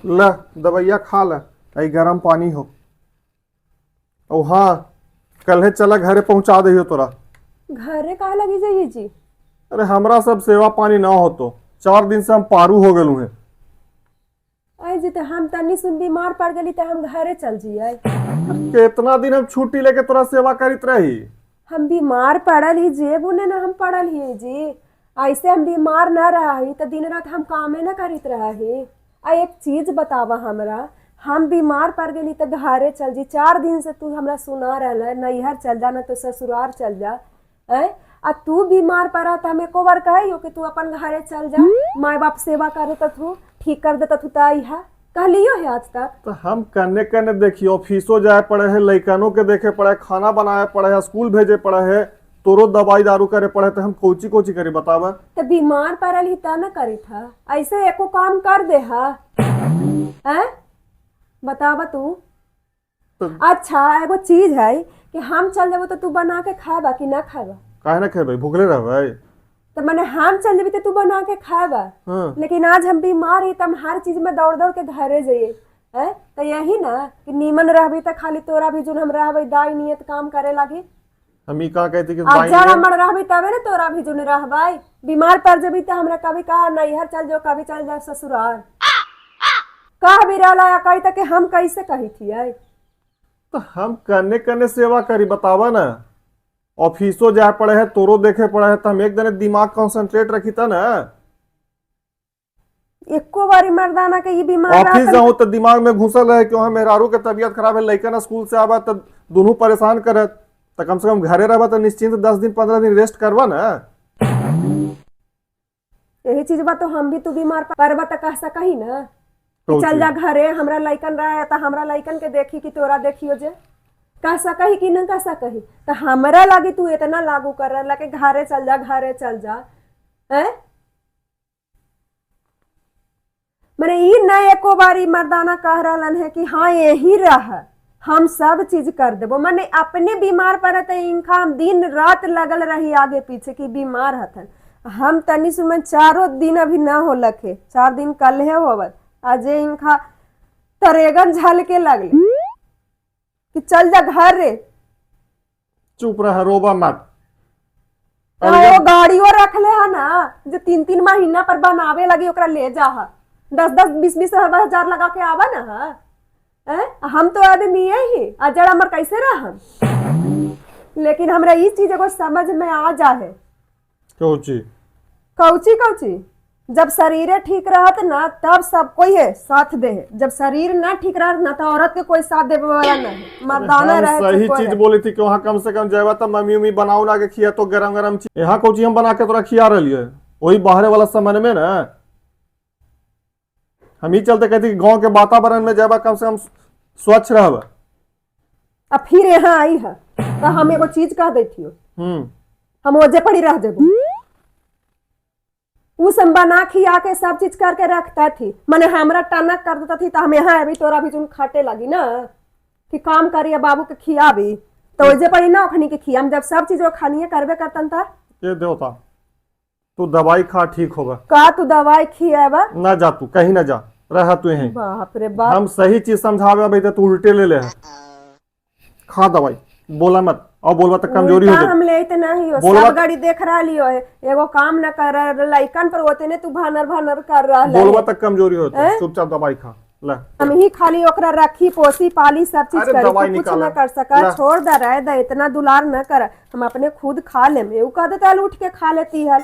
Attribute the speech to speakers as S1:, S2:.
S1: ल दवाइया खा ल, आई गरम पानी हो। ओ हाँ, कल चला घरे पहुंचा दहियो तोरा।
S2: घरे काहे लगी जाइए जी?
S1: अरे हमरा सब सेवा पानी ना होतो, 4 दिन से हम पारू हो गेलू हैं।
S2: आई जी, तो हम तनी सुन बीमार पड़ गई तो हम घरे चल जिए?
S1: कितना दिन हम छुट्टी लेके तोरा सेवा करित रही?
S2: हम बीमार पड़ल ही जे बुने ना हम पड़ल ही जी। ऐसे हम बीमार ना रहा ही तो दिन रात हम कामे ना करित रहा ही। आ एक चीज बतावा हमरा, हम बीमार पड़ गई तो घरे चल जी। 4 दिन से तू हमरा सुना रहल है, नैहर चल जा ना तो ससुराल चल जा। ऐ आ तू बीमार पड़ा तो हम एको बार कहियो कि तू अपन घरे चल जा, माय बाप सेवा करे तो तू ठीक कर देता तू, तो आई है कहलियो है आज तक?
S1: तो हम कन्ने कन्ने देखियो, ऑफिसो जाए पड़े है, लइकनों के देखे पड़े है, खाना बनाए पड़े है, स्कूल भेजे पड़े है, तोरो दवाई दारू करे पड़े है, तो हम कोची कोची करी, बतावा?
S2: तो बीमार पड़ल ही ता न करी था, ऐसे एको काम कर दे हा? हैं, बतावा तू।
S1: तो
S2: अच्छा, एगो चीज है कि हम चल जाबो तो तू बना के खाएबा कि ना खाएबा?
S1: काहे ना खेबै? भूखले रहबै?
S2: तो मैंने हम चल जेबी तो तू बना के खाएबा?
S1: हाँ।
S2: लेकिन आज हम बीमार ही, तो हम हर चीज में दौड़ दौड़ के घरे जाइए हैं, तो यही ना कि नीमन रहबी तो खाली तोरा भी जोन हम रहबे दाई नियत काम करे लागी।
S1: हम ई का कहती कि
S2: अब
S1: दाई
S2: जड़
S1: नियत-
S2: हमर रहबी तबे ना तोरा भी जोन रहबै। बीमार पड़ जेबी तो हमरा कभी कहा नैहर चल जाओ, कभी चल जाओ ससुराल, कह भी रहला या कही तक कि हम कैसे कही थी आई?
S1: तो हम कन्ने कन्ने सेवा करी, बतावा ना? ऑफिसो जाए पड़े है, तोरो देखे पड़े है, तो हम एक दिन दिमाग कंसंट्रेट रखी था ना।
S2: एको बारी मर्दाना के ई बीमार
S1: ऑफिस
S2: रहतन।
S1: जाऊं तो दिमाग में घुसल है कि वहाँ मेहरारू के तबीयत खराब है, लइकन स्कूल से आवा तो दोनों परेशान करत, तो कम से कम घरे रहबा तो निश्चिंत 10 दिन 15 दिन रेस्ट करबा ना।
S2: यही चीज बा, तो हम भी तू बीमार परबा त कह सकही ना कि
S1: कौन
S2: चल
S1: चीज?
S2: जा घरे, हमरा लइकन रहे त हमरा लइकन के देखी कि तोरा देखियो जे, कह सकही कि ना कह सकही? तो हमरा लागी तू इतना लागू कर रहा कि घरे चल जा, घरे चल जा। हैं, मैंने ई न एको बारी मर्दाना कह रहलन है कि हाँ, यही रह, हम सब चीज कर देबो। माने अपने बीमार पड़त इनका हम दिन रात लगल रही आगे पीछे कि बीमार हथन। हम तनी सुमन चारों दिन अभी ना होलक है, 4 दिन कल है होवत, अजे इनका तरेगन झल के लगले कि चल जा घर रे।
S1: चुप रह, रोबा मत।
S2: तो वो गाड़ियों रख ले है ना जो 3-3 महीना पर बनावे लगी, ओकरा ले जा हा, 10-10 20-20 हजार लगा के आवा ना हा। हैं? हम तो आदमी है ही अजड़ अमर, कैसे रह? लेकिन हमरा ई चीज एगो समझ में आ जा है।
S1: कौची?
S2: कौची कौची? जब शरीर ठीक रहत ना तब सब कोई है साथ दे है, जब शरीर ना ठीक रहत ना तो औरत के कोई साथ देवे वाला ना है, मर्दाना
S1: हम
S2: रहे चाहे
S1: सही
S2: कोई
S1: चीज
S2: रहे।
S1: बोली थी कि वहाँ कम से कम जाएगा तो मम्मी उम्मी बनाओ ना के खिया तो गरम गरम चीज। यहाँ कौची हम बना के तोरा खिया रही है? वही बाहरे वाला सामान में ना हम ही चलते कहते कि गांव के वातावरण में जाएगा, कम से कम स्वच्छ रहबा।
S2: अब फिर यहाँ आई है तो हम एगो चीज कह देती हो। हम ओजे पड़ी रह जेबो। उ सब बना खिया के सब चीज करके रखता थी, माने हमरा टनक कर देता थी, तो हम यहाँ अभी तोरा भी जोन खाटे लगी ना कि काम करिए, बाबू के खियाबी, तो ओजे पड़ी ना ओखनी के खियाम, जब सब चीज वो खानिए करबे करतन ता।
S1: ये देवता, तू दवाई खा, ठीक होगा।
S2: का तू दवाई खियाबा?
S1: ना जा, तू कहीं ना जा, रह तू यहीं।
S2: बाप रे बाप।
S1: हम सही चीज समझावे अभी तो तू उल्टे ले ले है। खा दवाई, बोला मत और बोलबा तो कमजोरी हो
S2: उल्टा
S1: जाए।
S2: हम लेते नहीं हो।
S1: बोलबा-
S2: सब गाड़ी देख रहा लियो है, एगो काम न कर रहा, लइकन पर ओतने तू भानर भानर कर रहा है।
S1: बोलबा तक कमजोरी होता, चुपचाप दवाई खा ले।
S2: हम ही खाली ओकरा रखी, पोसी, पाली, सब चीज
S1: अरे
S2: करी,
S1: दवाई
S2: तू कुछ
S1: निकाला।
S2: न कर सका।
S1: ला।
S2: छोड़ दे, रह दे, इतना दुलार न कर, हम अपने खुद खा लेम। एगो कह देता, उठ के खा लेती है।